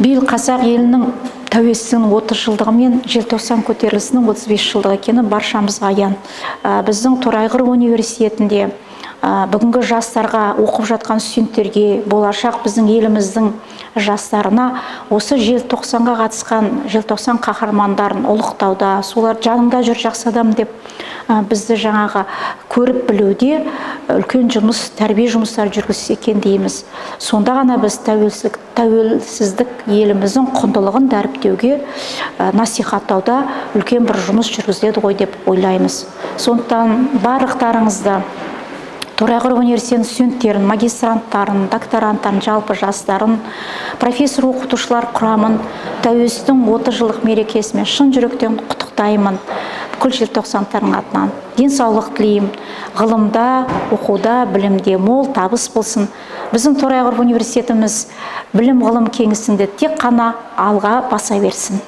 Биыл қазақ елінің тәуелсіздігінің 30 жылдығы мен Желтоқсан көтерілісінің 35 жылдығы екені баршамызға аян. Біздің Торайғыров университетінде бүгінгі жастарға, оқып жатқан студенттерге, болашақ біздің еліміздің жастарына осы Желтоқсанға қатысқан Желтоқсан қаһармандарын ұлықтауда, солар жаныңда жүр жақсы адам деп бізді жаңағы көріп білуде үлкен жұмыс, тәрбие жұмыстары жүргізсе екен дейміз. Сонда ғана біз тәуелсіздік еліміздің құндылығын дәріптеуге, насихаттауда үлкен бір жұмыс жүргізіледі ғой деп ойлаймыз. Сондықтан барлықтарыңызды, Торайғыров университетінің студенттерін, магистранттарын, докторанттарын, жалпы жастарын, профессор оқытушылар құрамын тәуелсіздіктің 30 жылдық мерекесімен шын жүректен құттықтаймын. Бүкіл желтоқсандықтардың атынан денсаулық тілеймін. Ғылымда, оқуда, білімде мол табыс болсын. Біздің Торайғыров университетіміз білім ғылым кеңістігінде тек қана алға баса берсін.